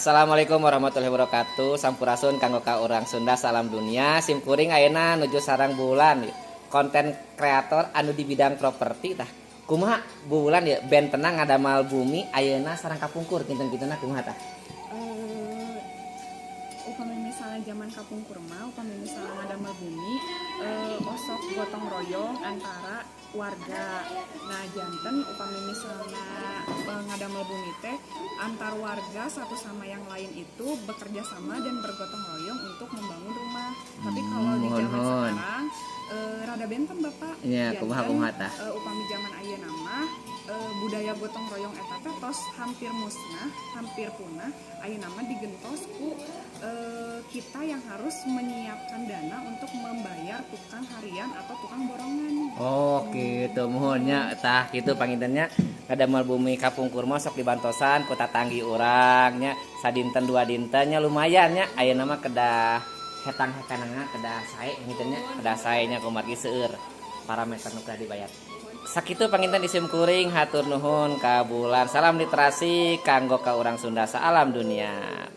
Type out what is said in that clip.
Assalamualaikum warahmatullahi wabarakatuh. Sampurasun kanggo ka urang Sunda, salam dunia. Sim kuring ayeuna nuju sareng Bu Wulan, konten kreator anu di bidang properti tah. Kumaha, Bu Wulan, ya bentenna ngadamal bumi ayeuna sareng kapungkur kinten-kintenna kumaha tah? Upami misalnya zaman kapungkur mah, upami misalnya ngadamel bumi, osok gotong royong antara warga. Nah, janten upami misalnya ngadamel bumi teh antar warga satu sama yang lain itu bekerja sama dan bergotong royong untuk membangun rumah. Tapi kalau di zaman Muhun. Sekarang rada benten, Bapak. Nya, kumaha Janten, kumaha tah? Upami zaman ayeuna mah budaya gotong royong eta teh tos hampir musnah, hampir punah. Ayeuna mah digentos ku kita yang harus menyiapkan dana untuk membayar tukang harian atau tukang borongan. Oh gitu, muhun nya. Tah gitu, panginten nya ngadamel bumi kapungkur mah sok dibantosan ku tatanggi urang nya, sadinten dua dinten nya lumayan nya. Ayeuna mah kedah hetang-hetanana kedah sae panginten nya, kedah sae nya kumargi seueur parameter nu kedah dibayar. Sakitu panginten di sim kuring, hatur nuhun ka Bu Wulan. Salam literasi kanggo ka urang Sunda, salam dunia.